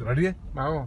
ریڈی ئے؟ آؤ۔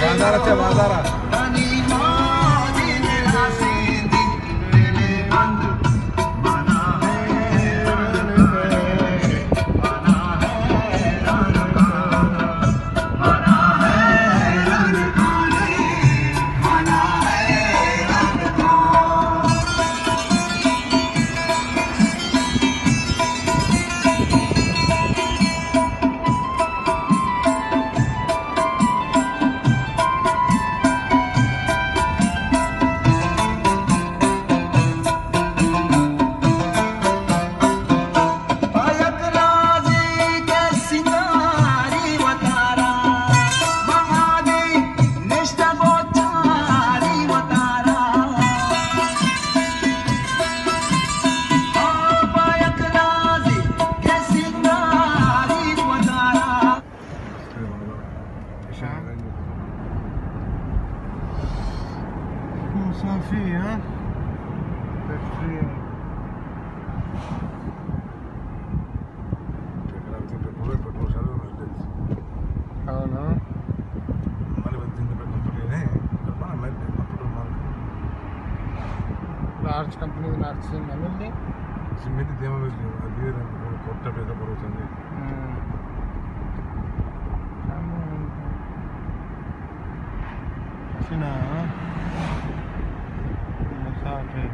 بازار اچھا، بازار۔ صافی، ہاں؟ فیکٹری ہے۔ پٹرول، پٹرول سارے ملتے۔ ہاں نا۔ ہمارے بس زندہ پہ کمپنی نہیں، پر ہمارا میں پٹرول مانگ۔ لارج کمپنی، لارج سے نہ ملتے۔ سیمنٹ دیما ملتے، ادھیر کوٹا پیدا کرو سنگے۔ ہاں۔ چنا مسافر،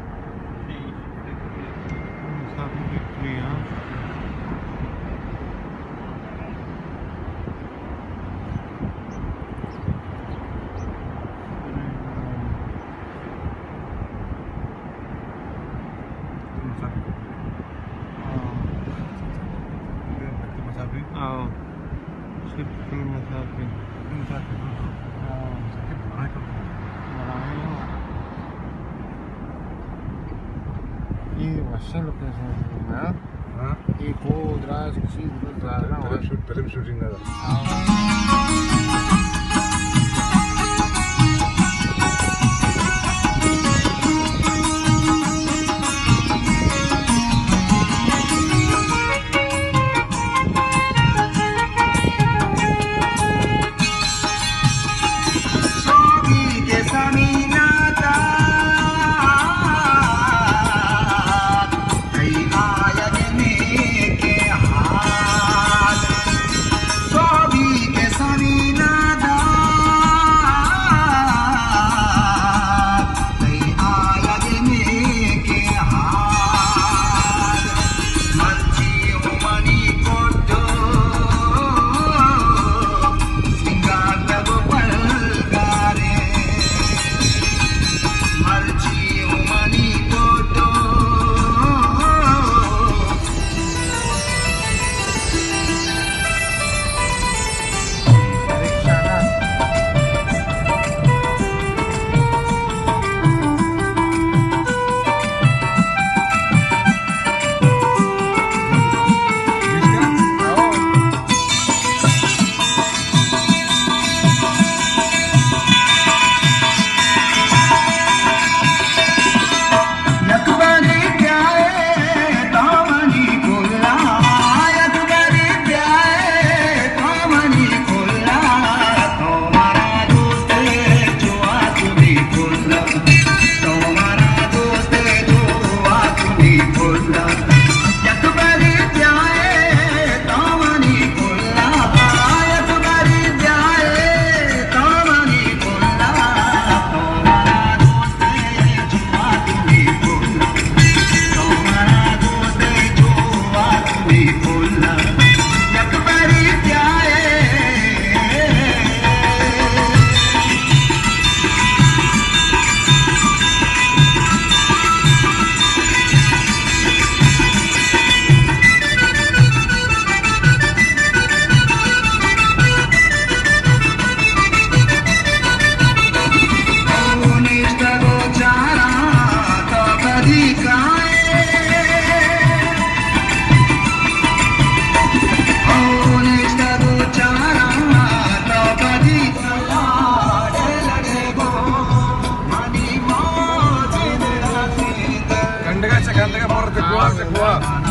مسافر فیکٹری، ہاں۔ ہاں۔ ہاں۔ صرف مسافر۔ ہاں۔ بڑا ہے۔ یہ وشیں لوکیشن ہے۔ ہاں؟ ہاں؟ یہ کو دراز چیز بس زیادہ فلم شوٹ، فلم شوٹنگ ہے۔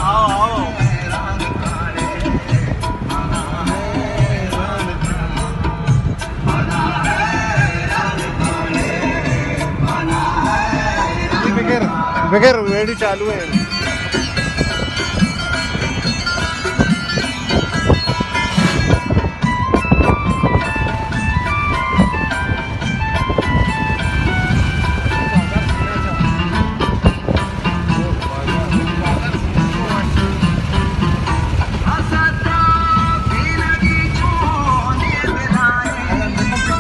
آؤ، آؤ۔ بغیر، بغیر ویڈیو چالو ہے۔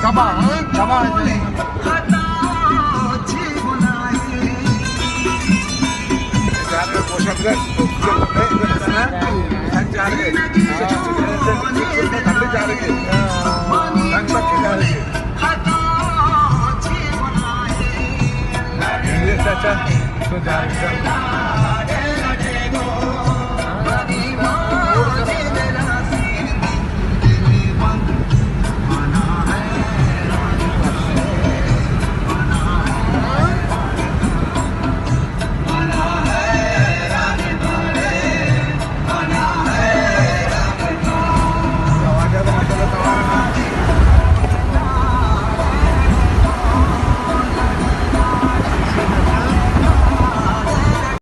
کباب، ہاں؟ کباب۔